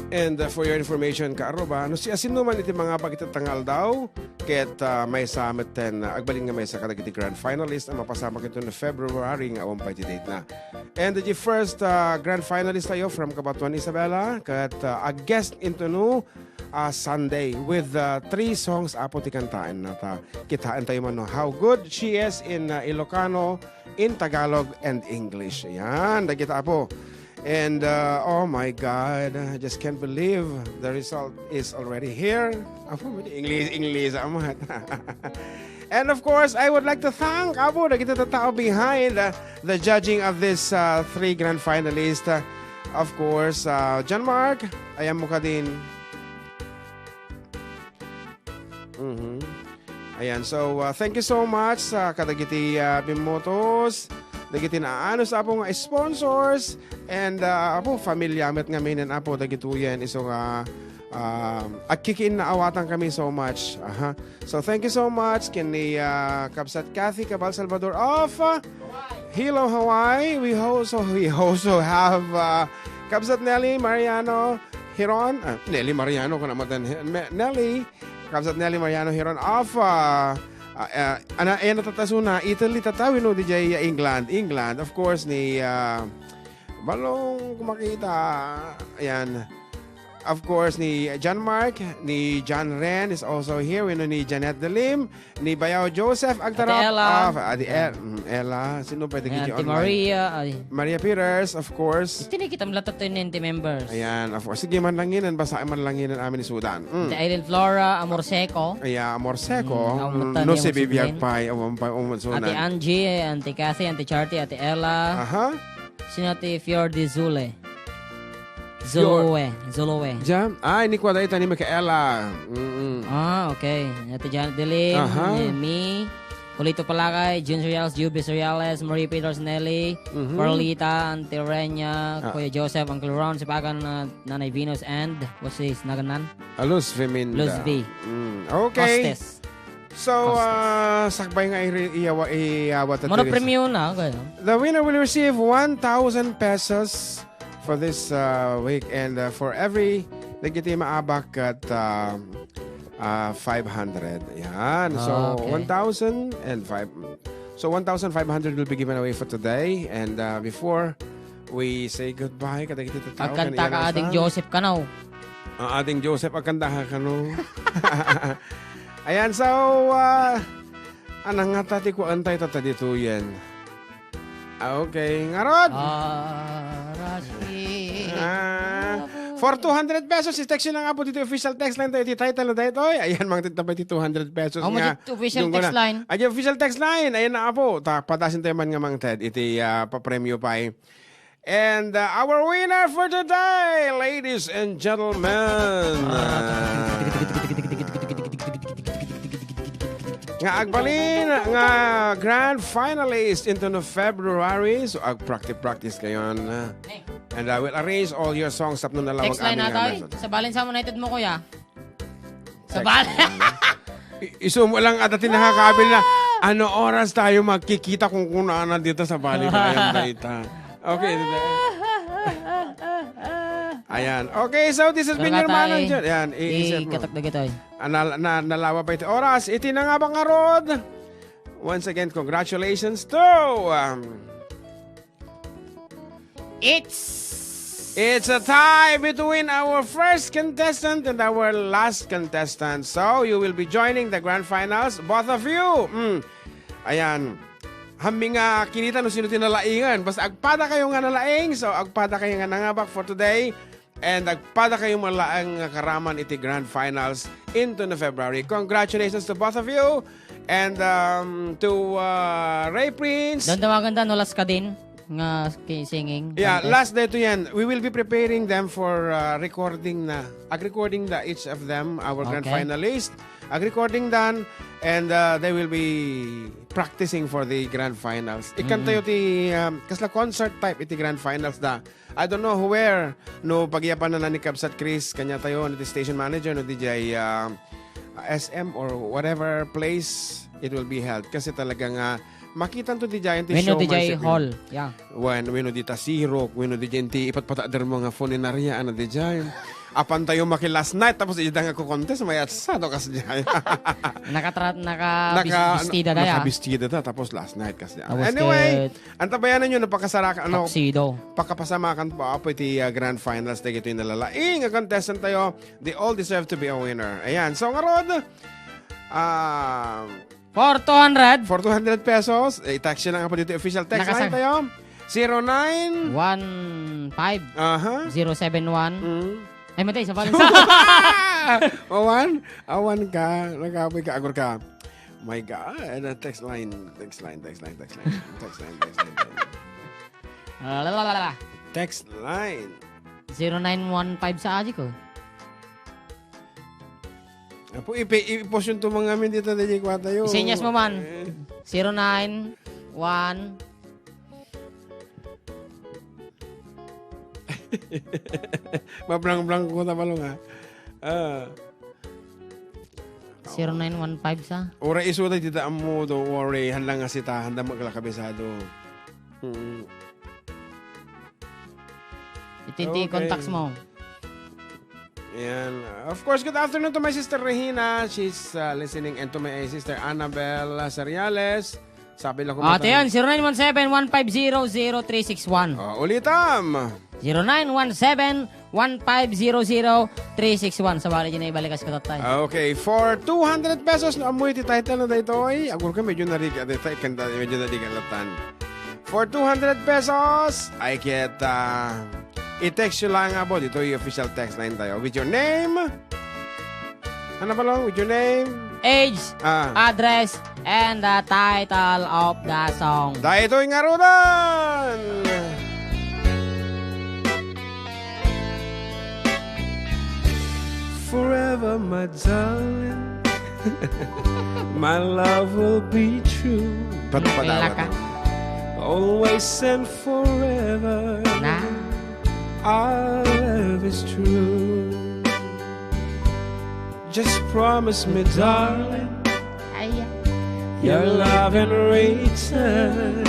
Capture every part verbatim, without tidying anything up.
And, uh, for your information, kaarruba, no siasinoman iti mangabak iti tanggal daw, ket, uh, maysa metten, uh, agbalin nga maysa kadagiti grand finalist a mapasamak iti February nga awan pay ti date na. And the first, uh, grand finalist tayo from Cabatuan, Isabela, ket, uh, a guest into no, uh, Sunday with, uh, three songs, Apo, ti kantaen nata. Kitaen tayo man no how good she is in, uh, Ilocano, in Tagalog, and English. Ayan, dagita, Apo. And, uh, oh my God, I just can't believe the result is already here. Apo, English, English, amat. And of course, I would like to thank, Apo, dagiti tattao behind, uh, the judging of this, uh, three grand finalists. Uh, of course, uh, John Mark, ayan mo ka din. Mhm. Ayan, so, uh, thank you so much sa kadagiti, uh, bimmutos, dagiti naanus, Apo, nga sponsors, and, uh, Apo, familia met ngamin, Apo, dagitoyen, isu nga, um, agkikiinnaawatan kami so much. Aha. So, thank you so much ken ni, uh, Kabsat Kathy Cabal Salvador of, uh, Hilo, Hawaii. We also, we also have, uh, Kabsat Nelly Mariano Hiron, uh, Nelly Mariano, kung naman, Nelly Kabsat Nelly Mariano Hiron of, ah, ah, ah, ana, ayan, natatasuna, Italy, tataw, no, D J England, England. Of course, ni, ah, Balong kumakita, ayan. Of course, ni John Mark, ni John Ren is also here. Wenno ni Janet Delim, ni Bayaw Joseph Agtarap. Ella. Ah, Ate El-, mm, Ella. Sino pwede Ayan, kiti Ate online? Maria, ay. Maria Peters, of course. Iti ni kita mlatat to ninety members. Ayan, of course. Sige, manlanginan, basta manlanginan amin ni Sudan. Mm. Ate Eileen Flora Amorseco. Ayan, Amorseco. Mm, awan Mm, ta no, niya si Bibi magsibilan. Agpay, awan pa, awan sunan. Ate Angie, Auntie Cathy, Auntie Charity, Ate Ella. Aha. Sino ti Fior de Zule? Fior. Zoloe. Zoloe. Jam? Ay, ni kuwa dayta ni Micaela. Mm-mm. Ah, okay. Ate Janet Delim, Aha. Nemi, Polito Palakay, Jun Soriales, Juby Soriales, Marie Peters Nelly, Mhm. Carlita, Auntie Renia, Ah. Kuya Joseph, Uncle Ron, Sipagan, uh, Nanay Venus, and what's his naganan? Alus Feminda. Luz V. Mm, okay. Costes. So, Costas. Ah, sakbay nga iri-, iyawa-, iyawat at Mano iris-, premium na, kaya? The winner will receive one thousand pesos for this, ah, week. And, ah, for every dagiti maabak at, ah, ah, five hundred. Yan. So, Ah, okay. one thousand and five. So, one thousand five hundred will be given away for today. And, ah, before we say goodbye, kadagiti tattao, Agkanta kan ka, Ading Joseph, kanaw. Ah, Ading Joseph, agkanta ka, kano? Ayan, so, ah, anang nga ta ti kuan tayo, tata dito yan. Ah, okay. Ngarod! Arashi. Ah, for two hundred pesos, i-text yun na nga po dito, official text line tayo, iti title na tayo, oy. Ayan, mga tita pa iti two hundred pesos Amo nga. Dito, official Yung text guna. Line. Ay, official text line. Ayan na nga po. Ta, padasin tayo man nga, Mang Ted, iti, ah, papremyo pa, eh. And, uh, our winner for today, ladies and gentlemen, uh, nga agbalin nga grand finalist into no February. So, agpractice-practice kayon, uh, and I will arrange all your songs tapno nalawag Text line amin nga natay. Message. Sa Valencia United mo, kuya. Sa Text Valencia. Line. I-, isu mo lang, adda ti nakakaabil na, "Ano oras tayo magkikita kung kunana dito sa Bali Bayan Data?" Okay, dito. Ayan. Okay, so this has been your Manang John. Ayan, i-, i-set mo. Katak na kita, eh. Ah, na, na, nalawa pa iti oras. Iti na nga ba nga, Rod? Once again, congratulations to, um, It's It's a tie between our first contestant and our last contestant. So, you will be joining the grand finals, both of you. Mm. Ayan. Hammi nga kinita no sino ti nalaingan. Basta agpada kayo nga nalaing. So, agpada kayo nga nangabak for today. And agpada kayo malaang nga karaman iti grand finals into the February. Congratulations to both of you. And, um, to, uh, Ray Prince. Damdamagan da, no, last ka din nga ki-, singing Yeah, contest. Last day to yan. We will be preparing them for, uh, recording na. Ag-recording da each of them, our grand Okay. finalist. Ag-recording dan, and, uh, they will be practicing for the grand finals. Ikan Mm. tayo ti, um, kasla concert type iti grand finals da. I don't know where, no, pagyapan na ni Kabsat Chris, kanya tayo, no, ti station manager, no, D J, uh, S M or whatever place it will be held. Kasi talaga nga, makitan to, D J, ti Wenno, D J showmanship. Hall, yeah. Wen-, wenno dita sirok, wenno, D J, ti ipatpatader mo nga funeraria, ano, D J. Apan tayo maki last night, tapos ida nga kukontes, mayat sa, no, kasdiay. Nakatra-, naka-, bis-, bistida da, ya. Nakabistida da, tapos last night, kasdiay. Tapos anyway, ket antabayanan nyo, napakasaraka-, ano, tuxedo. Pakapasamakan po, apo, iti, ah, grand finals, dagitoy nalalaing nga contestant tayo, they all deserve to be a winner. Ayan, so, ngarud, ah, For two hundred? For two hundred pesos, eh, i-text nyo lang po dito, official text line tayo. Zero nine? One five. Aha. Zero seven one. Mm. Ay, matay, sa pala. Awan? Awan ka. Nagkapoy ka. Agur ka. My God. Ano, text line. Text line, text line, text line. Text line, text line. Lalalala. Text line. Zero nine one five sa aji ko. Apo, ipi-, i-post yung tumang amin dito, D J Kwata, yo. Isenyas mo man. Eh. Zero nine one. Mablang-blang ko na palo nga. Ah. Zero nine one five sa? Ura iso tayo, tita mo, don't worry. Handa nga sita, handa mo kalakabisado. Mm. Iti, iti, okay, contacts mo. Ayan. Of course, good afternoon to my sister Regina. She's, uh, listening. And to my sister Annabel, uh, Seriales. Sabi lang ko. Ate, yan, zero nine one seven, one five zero, zero three six one. Oh, ulitam. Zero nine one seven, one five zero zero three six one. Sabali, di na ibalikas ka, tatay. Okay, for two hundred pesos, no, amoy ti title na daytoy. Agur ka, medyo narigat, adi, tay, kanta, medyo narigat latan. For two hundred pesos, I get, uh, i-text nyo lang, abo, dito yung official text line tayo. With your name. Ano ba lang? With your name? Age, ah, address, and the title of the song. Daytoy ngarudan! Forever, my darling. My love will be true. Ba't padawat? Always and forever. Na? Our love is true. Just promise me, darling, ay, your love in return.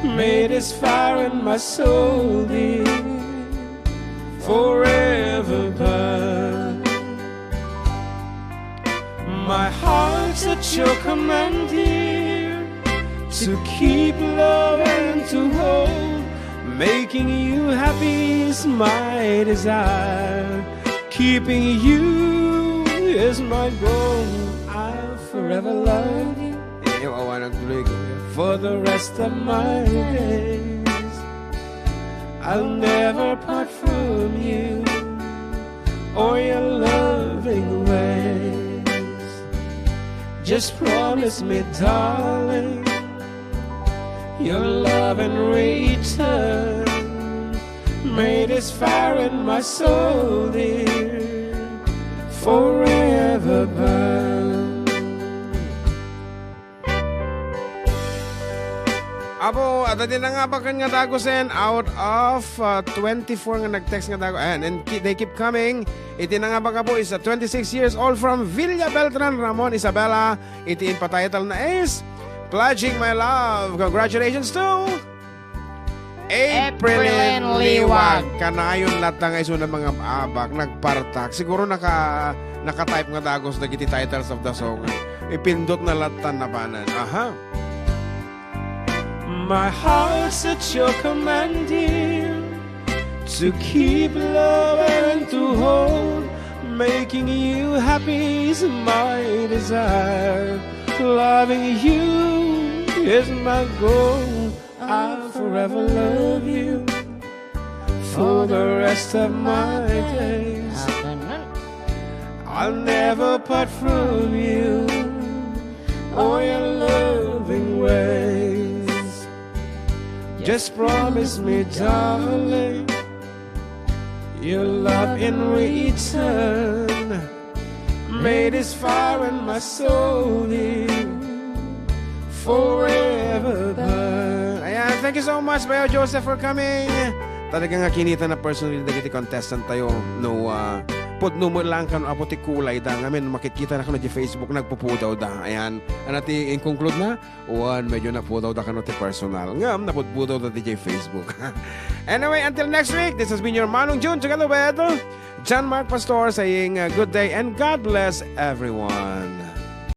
May this fire in my soul be forever burn. My heart's at your command, dear, to keep love and to hold. Making you happy is my desire. Keeping you is my goal. I'll forever love you. Eh, wawa ng tuloy ko. For the rest of my days, I'll never part from you or your loving ways. Just promise me, darling, your love in return. May this fire in my soul, dear, forever burn. Apo, adda ti nangabakan nga dagusen out of, uh, twenty-four nga nag-text nga dagus. Ayan, and ki-, they keep coming. Iti nangabak, apo, is a twenty-six years old from Villa Beltran, Ramon, Isabela. Iti impatitle na is Pledging My Love. Congratulations to April April Liwag. Liwag. Kanayon latta nga isu nga mangabak, nagpartak. Siguro naka-, naka-type nga dagus dagiti titles of the song. Ipindutna latta napanan. Aha. My heart's at your command, dear, to keep love and to hold. Making you happy is my desire. Loving you is my goal. I'll forever love you for the rest of my days. I'll never part from you or your loving ways. Just promise me, darling, your love in return. May this fire in my soul, dear, forever burn. Ayan, thank you so much, Bayo Joseph, for coming. Talaga nga kinita na personally dagiti contestant tayo, no, ah, pudno met lang kano, apo, ti kulay da. Ngamin, makitkita na kano di Facebook, nagpupudaw da. Ayan, ano ti in-conclude na? Wen, medyo napudaw da kano ti personal. Ngem, napudpudaw da ti Facebook. Anyway, until next week, this has been your Manong Jun together with John Mark Pastor saying, uh, "Good day and God bless everyone."